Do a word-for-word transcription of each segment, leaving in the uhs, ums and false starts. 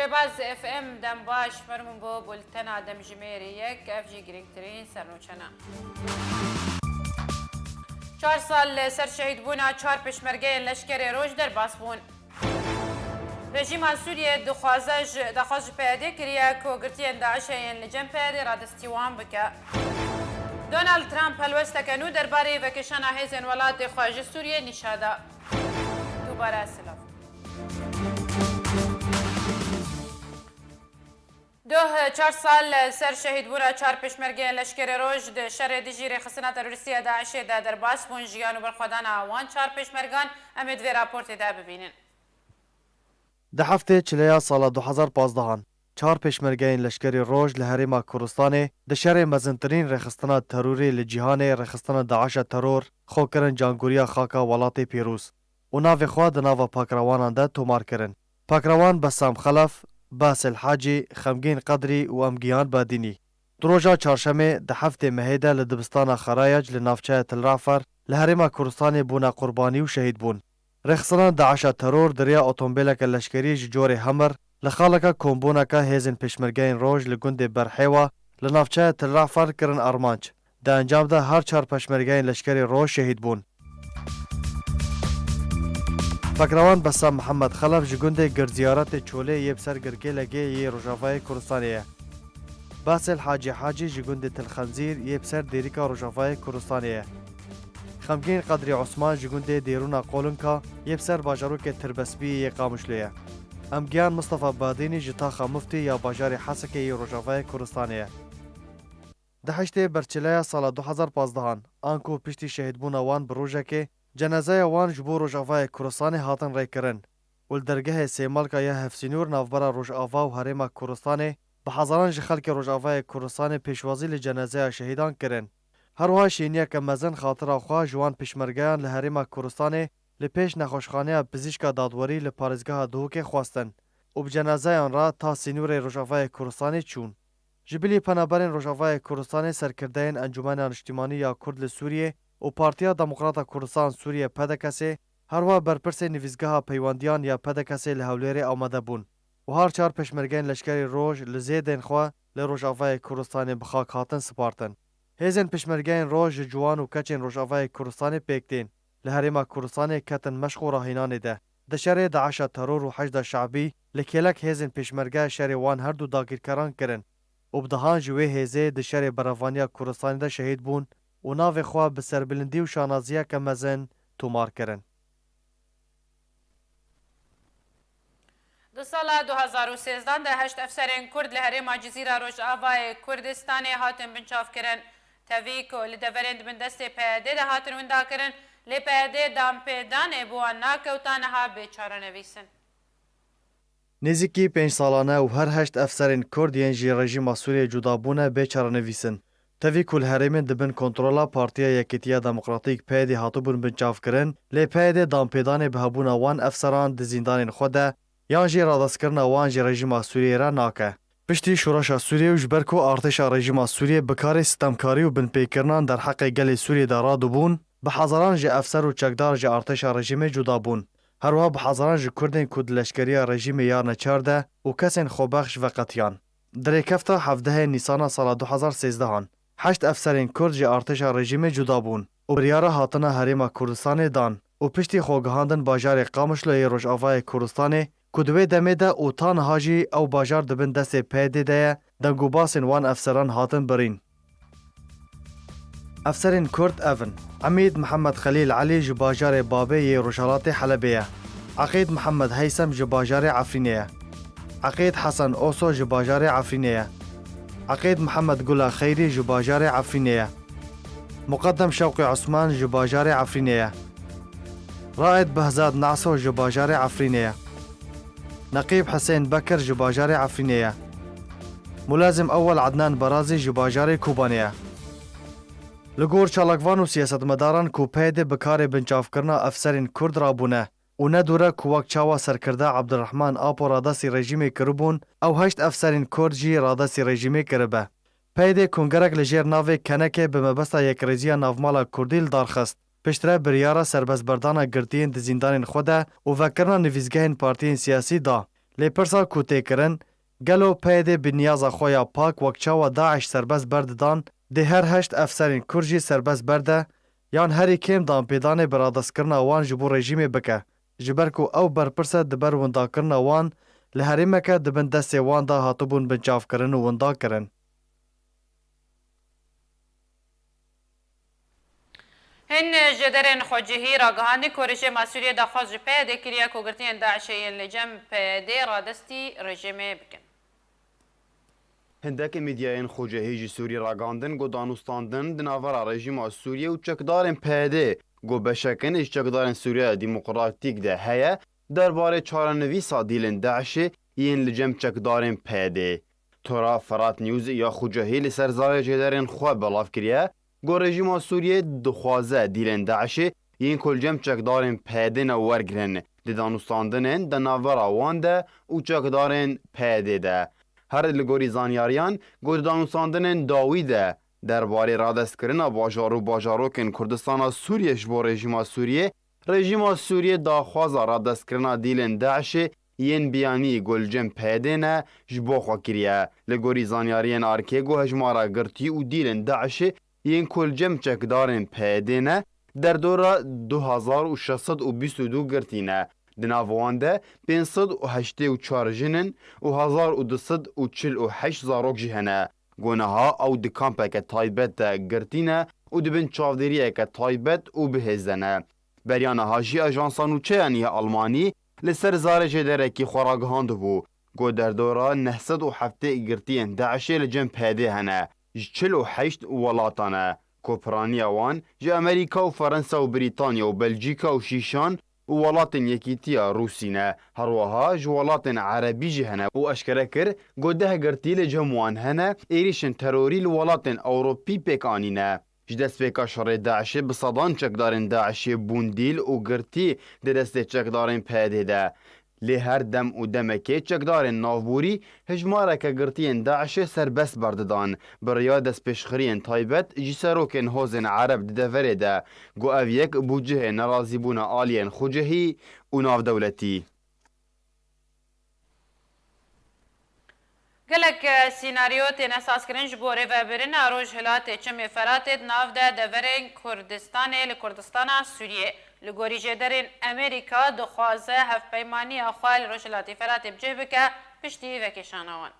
Rêbaz F M dem baş, merhûm bo bultena demjimêrê yek, ev jî girîngtirîn sernûçe ne. Çar sal li ser şehîdbûna çar pêşmergeyên leşkerê Roj derbas bûn. Rejîma Sûriyê dixwaze ji, daxwaz ji P Y D kiriye ku girtiyên DAIŞê yên li cem P Y D radestî wan bike. Donald Trump helwesteke nû derbarê vekişana hêzên welatê xwe ji Sûriyê nîşa da. Dubare silav. Doh çar sal li ser şehîdbûna çar pêşmergeyên leşkerê Roj di şerê dijî rêxistina terorîstî ya DAIŞê de derbas bûn. Jiyan û berxwedana wan çar pêşmergan em ê di vê raportê de bibînin. Di heftê çileya sala du hezar pazdeh an, çar pêşmergeyên leşkerî Roj li Herêma Kurdistanê di şerê mezintirîn rêxistina terorê li cîhanê, rêxistina DAIŞa teror, xwe kirin cangoriya xaka welatê pîroz û navê xwe di nava pakrawanan de tomar kirin. Pakrawan Bessam Xelef, Basil Hacî, Xemgîn Qedrî û Emgiyan Badînî. Di roja çarşemê di heftê mehê de li dibistana Xerayac li navçeya Til Rafer li Herêma Kurdistanê bûne qurbanî û şehîd bûn. Rêxistina DAIŞa teror di riya otomobileke leşkerî ji corê Hummer li xaleka kombûneke hêzên pêşmergeyên Roj li gundê Berhêwa li navçeya Til Rafer kirin armanc. Di encam de her çar pêşmergeyên leşkerê Roj şehîd bûn. Pakrawan Bessam Mihemed Xelef ji gundê Gird Ziyaretê Çolê yê bi ser Girgêlegê yê Rojavayê Kurdistanê ye. Basil Hacî Hacî ji gundê Til Xenzîr yê bi ser Dêrika Rojavayê Kurdistanê ye. Xemgîn Qedrî Osman ji gundê Dêrûna Qolinka yê bi ser bajarokê Tirbesbiyê yê Qamişlo ye. Emgiyan Mistefa Badînî ji taxa Miftî ya bajarê Hesekê yê Rojavayê Kurdistanê ye. Di heştê berçileya sala du hezar pazdeh an, anku piştî şehîdbûna wan bi rojekê, cenazeya wan ji bo Rojavayê Kurdistanê hatin rêkirin û li dergehê Sêmalka ya Hevsînûr navbera Rojava û Herêma Kurdistanê bi hezaran ji xelkê Rojavayê Kurdistanê pêşwazî li cenazeya şehîdan kirin. Her wiha şêniyeke mezin xatira xwe ji wan pêşmergeyan li Herêma Kurdistanê li pêş Nexweşxaneya Pizîşka Dadwerî li parêzgeha Duhokê xwestin û bi cenazeyan re ta sînorê Rojavayê Kurdistanê çûn. Ji bilî penaberên Rojavayê Kurdistanê, serkirdeyên Encûmena Niştîmanî ya Kurd li Sûriyê û Partiya Demokrata Kurdistan Sûriye, P D K S'ê, her wiha berpirsê nivîsgeha peywendiyan ya P D K S'ê li Hewlêrê amade bûn û her çar pêşmergeyên leşkerê Roj li zêdên xwe li Rojavayê Kurdistanê bi xak hatin spartin. Hêzên pêşmergeyên Roj ji ciwan û keçên Rojavayê Kurdistanê pêk tên. Li Herêma Kurdistanê ketin meşq û rahînanê de. Di şerê DAIŞa teror û Heşda Şe'bî li kêlek hêzên pêşmerge şerê wan her du dagîrkeran kirin û bi dehan ji wê hêzê di şerê berevaniya Kurdistanê de şehîd bûn û navê xwe bi serbilindî û şanaziyeke mezin tomar kirin. Di sala du hezar û sêzdeh de heşt efserên Kurd li herêma Cizîra Rojavayê Kurdistanê hatin binçavkirin. Tevî ku li deverên di bin destê P Y D de hatin windakirin, lê P Y D danpêdanê bi wan nake û ta niha bê çarenivîs in. Nêzîkî pênc salane û her heşt efserên Kurd yên ji rejîma Sûriyê cuda bûne bê çarenivîs in. Tevî ku li herêmên di bin kontrola Partiya Yekîtiya Demokratîk, P Y D, hatibûn binçavkirin, lê P Y D danpêdanê bi hebûna wan efseran di zîndanên xwe de yan jî radestkirina wan ji rejîma Sûriyê re nake. Piştî şoreşa Sûriyê û ji ber ku artêşa rejîma Sûriyê bi karê sitemkarî û binpêkirinan derheqê gelê Sûriyê de radibûn, bi hezaran ji efser û çekdar ji artêşa rejîmê cuda bûn. Her wiha bi hezaran ji Kurdên ku di leşkeriya rejîmê ya neçar de û kesên xwebexş veqetiyan. Di rêkefta hevdehê Nîsana sala du hezar sêzdeh an, heşt efserên Kurd ji artêşa rejîmê cuda bûn û biryara hatina Herêma Kurdistanê dan û piştî xwe gihandin bajarê Qamişlo yê Rojavayê Kurdistanê, ku di wê demê de û ta niha jî ew bajar di bin destê P Y D de ye, dengûbasên wan efseran hatin birîn. Efserên Kurd ev in: Emîd Mihemed Xelîl Elî ji bajarê Babê yê rojhelatê Helebê ye. Eqîd Mihemed Heysem ji bajarê Efrînê ye. Eqîd Hesen Oso ji bajarê Efrînê ye. Eqîd Mihemed Gula Xeyrî ji bajarê Efrînê ye. Muqeddem Şewqî Osman ji bajarê Efrînê ye. Raed Behzad Naso ji bajarê Efrînê ye. Neqîb Hisên Bekir ji bajarê Efrînê ye. Mulazim Ewel Ednan Berazî ji bajarê Kobanê ye. Li gor çalakvan û siyasetmedaran ku P Y D bi karê binçavkirina efserên Kurd rabûne û ne dûr e ku wek çawa serkirde Abdurrahman Apo radestî rejîmê kiribûn, ew heşt efserên Kurd jî radestî rejîmê kiribe. P Y D kongerek li jêr navê Kenekê bi mebesta yekrêziya navmala Kurdî li dar xist. Piştre biryara serbestberdana girtiyên di zîndanên xwe de û vekirina nivîsgehên partiyên siyasî da. Lê pirsa ku tê kirin, gelo P Y D bi niyaza xwe ya pak wek çawa DAIŞ serbest berdidan, dê her heşt efserên Kurd jî serbest berde, yan herî kêm danpêdanê bi radestkirina wan ji bo rejîmê bike, ji ber ku ew berpirs e di ber windakirina wan li herêmeke di bin destê wan de hatibûn binçavkirin û windakirin. Hin jêderên xwecihî ragihandî ku rejîma Sûriyê daxwaz ji P Y D kiriye ku girtiyên DAIŞê yên li cem P Y D radestî rejîmê bikin. Hindek medyayên xwecihî ji Sûriyê ragihandin ku danûstandin di navbera rejîma Sûriyê û çekdarên P Y D ku beşekin ji çekdarên Sûriya Demokratîk de heye, derbarê çarenivîsa dîlên DAIŞê yên li cem çekdarên P Y D. Tora Firat News ya Xucehî li ser zarê jêderên xwe belav kiriye ku rejîma Sûriyê dixwaze dîlên DAIŞê yên ku li cem çekdarên P Y D ne wergirin di danûstandinên di navbera wan de û çekdarên P Y D de. Her li gorî zanyariyan ku di danûstandinên dawî de derbarê radestkirina bajar û bajarokên Kurdistana Sûriyê ji bo rejîma Sûriyê, rejîma Sûriyê daxwaza radestkirina dîlên DAIŞê yên biyanî ku li cem P Y D ne ji bo xwe kiriye. Li gorî zanyariyên arkê ku hejmara girtî û dîlên DAIŞê yên ku li cem çekdarên P Y D ne derdora du hezar û şeş sed û bîst û du girtî ne. Di nav wan de pênc sed û heştê û çar jin in û hezar û du sed û çil û heşt zarok jî hene. Ku niha ew di kampeke taybet de girtî ne û di bin çavdêriyeke taybet û bihêz de ne. Beriya niha jî ajansa nûçeyan ya Almanî li ser zarê jêderekî xwe ragihandibû ku derdora neh sed û heftê girtiyên DAIŞê li cem P Y D hene, ji çil û heşt welatan e ku piraniya wan ji Amerîka û Ferensa û Brîtanya û Belcîka û şîşan û welatên Yekîtiya Rûsî ne, herwiha ji welatên Erebî jî hene û eşkere kir ku deh girtî li cem wan hene êrîşên terorî li welatên Ewropî pêk anîne. Ji destpêka şerê DAIŞê bi sedan çekdarên DAIŞê bûn dîl û girtî di destê çekdarên P Y D de. Lê her dem û demekê çekdarên navborî hejmareke girtiyên DAIŞê serbest berdidan. Bi riya destpêşxiriyên taybet ji serokên hozên Ereb di deverê de, ku ev yek bû cihê nerazîbûna aliyên xucehî û navdewletî. Gelek, e, sînaryo têne sazkirin ji bo rêvebirin a Rojhilatê Çemê Feratê di nav de deverên Kurdistanê li Kurdistana Sûriyê. Li gorî jêderên Amerîka dixwaze hevpeymaniya xwe li Rojhilatê Feratê bi cih bike piştî vekêşana wan.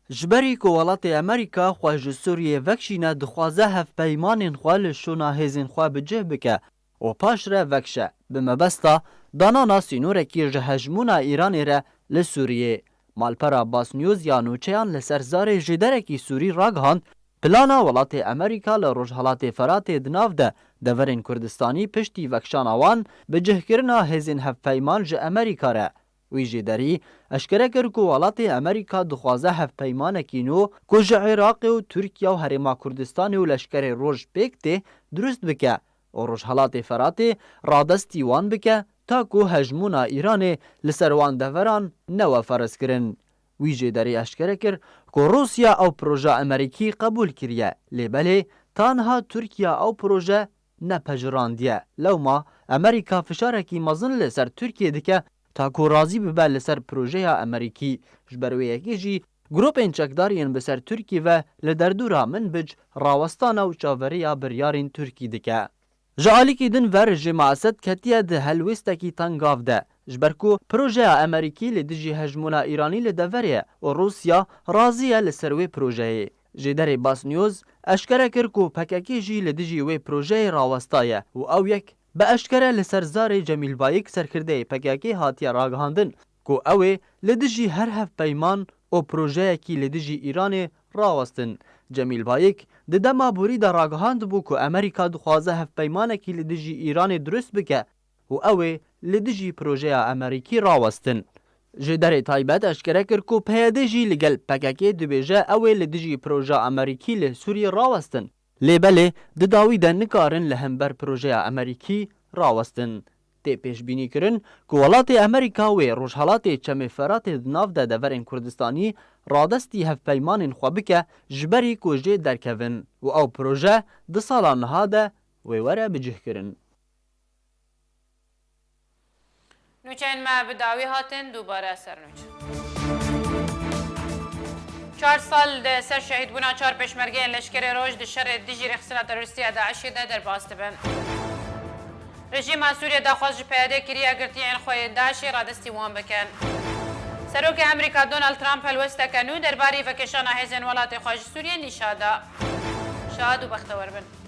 Ji berî ku welatê Amerîka xwe ji Sûriyê vekişîne, dixwaze hevpeymanên xwe li şûna hêzên xwe bi cih bike û paşre vekişe, bi mebesta danana sînorekî ji hejmûna Îranê re li Sûriyê. Malpera Basnews ya nûçeyan li ser zarê jêderekî Sûrî ragihand, plana welatê Amerîka li Rojhelatê Feratê di nav de deverên Kurdistanî piştî vekişana wan bi cihkirina hêzên hevpeyman ji Amerîka re. Wî jêderî eşkere kir ku welatê Amerîka dixwaze hevpeymanekî nû ku ji Iraqê û Tirkiye û Herêma Kurdistanê û leşkerê Roj pêk tê dirust bike û Rojhelatê Feratê radestî wan bike, ta ku hejmûna Îranê li ser wan deveran newe ferizkirin. Wî jêderî eşkere kir ku Rûsya ew proja Amerîkî qebûl kiriye, lê belê ta niha Tirkiye ew proje nepejirandiye. Lewma Amerîka fişarekî mezin li ser Tirkiye dike ta ku razî bibe li ser projeya Amerîkî. Ji ber wê yekê jî grûpên çekdar yên bi ser Tirkî ve li derdora Minbic rawestane û çaveriya biryarên Tirkî dike. Ji alîkî din ve rejîma Esed ketiye di helwêstekî tengav de, ji ber ku projeya Amerîkî li dijî hejmûna Îranî li deverê ye û Rûsya razî ye li ser wê projeyê. Jêderê Basnews eşkere kir ku P K K jî li dijî wê projeyê rawesta ye û ew yek bi eşkere li ser zarê Cemîl Bayik, serkirdeyê P K K, hatiye ragihandin ku ew ê li dijî her hevpeyman û projeyekî li dijî Îranê rawestin. Cemîl Bayik di dema borî de ragihandibû ku Amerîka dixwaze hevpeymanekî li dijî Îranê dirust bike û ew ê li dijî projeya Amerîkî rawestin. Jêderê taybet eşkere kir ku P Y D jî li gel P K K dibêje ew ê li dijî projeya Amerîkî li Sûriyê rawestin. Lê belê di dawî de nikarin li hember projeya Amerîkî rawestin. Tê pêşbînîkirin ku welatê Amerîka wê Rojhelatê Çemê Feratê di nav de deverên Kurdistanî radestî hevpeymanên xwe bike, ji berî ku jê derkevin û ew proje di sala niha de wê were bicihkirin. Nûçeyên me bi dawî hatin, dubare ser nûç. Çar sal di ser şehîdbûna çar pêşmergeyên leşkerê Roj di şerê dijî rêxistina terorîstî ya DAIŞê de derbas dibin. Rejîma Sûriyê daxwaz ji P Y D kiriye girtiyên xwe yên DAIŞê radestî wan bikin. Serokê Amerîka Donald Trump helwesteke nû derbarî vekêşana hêzên welatê xwe ji Sûriyê nîşa da. Şad û bextewer bin.